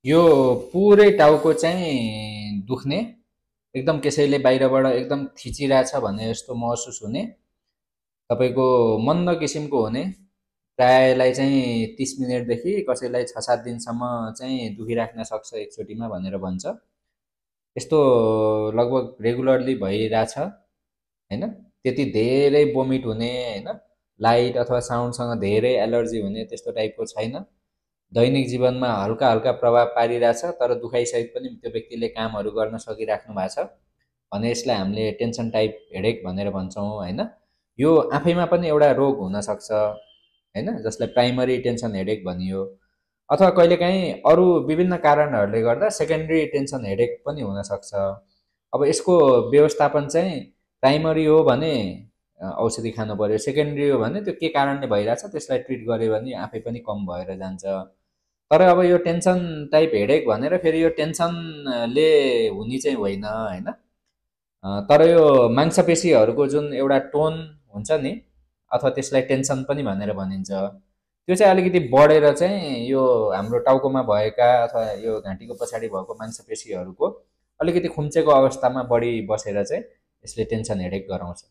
यो पुरै टाउको चाहिँ दुख्ने, एकदम कसैले बाहिरबाट एकदम थिचिरहेछ भने जस्तो महसुस हुने, तपाईँको मन्द किसिमको हुने, प्रायलाई चाहिँ 30 मिनटदेखि कसैलाई 6-7 दिनसम्म चाहिँ दुखिराख्न सक्छ एकचोटिमा भनेर भन्छ। यस्तो लगभग रेगुलरली भइरहेछ होइन। त्यति धेरै बोमिट हुने होइन, लाइट अथवा साउन्डसँग धेरै एलर्जी हुने त्यस्तो टाइपको छैन। दैनिक जीवनमा हल्का हल्का प्रभाव पारिरहेछ, तर दुखाइसहित पनि त्यो व्यक्तिले कामहरू गर्न सकिराख्नु भएको छ भने यसलाई हामीले टेन्सन टाइप हेडेक भनेर भन्छौँ होइन। यो आफैमा पनि एउटा रोग हुनसक्छ होइन, जसलाई प्राइमरी टेन्सन हेडेक भनियो। अथवा कहिलेकाहीँ अरू विभिन्न कारणहरूले गर्दा सेकेन्डरी टेन्सन हेडेक पनि हुनसक्छ। अब यसको व्यवस्थापन चाहिँ प्राइमरी हो भने औषधि खानु पर्यो, सेकेन्डरी हो भने त्यो के कारणले भइरहेछ त्यसलाई ट्रिट गर्यो भने आफै पनि कम भएर जान्छ। तर अब यो टेन्सन टाइप हेडेक भनेर फेरि यो टेन्सनले हुने चाहिँ होइन होइन। तर यो मांसपेशीहरूको जुन एउटा टोन हुन्छ नि, अथवा त्यसलाई टेन्सन पनि भनेर भनिन्छ, त्यो चाहिँ अलिकति बढेर चाहिँ यो हाम्रो टाउकोमा भएका अथवा यो घाँटीको पछाडि भएको मांसपेशीहरूको अलिकति खुम्चेको अवस्थामा बढी बसेर चाहिँ यसले टेन्सन हेडेक गराउँछ।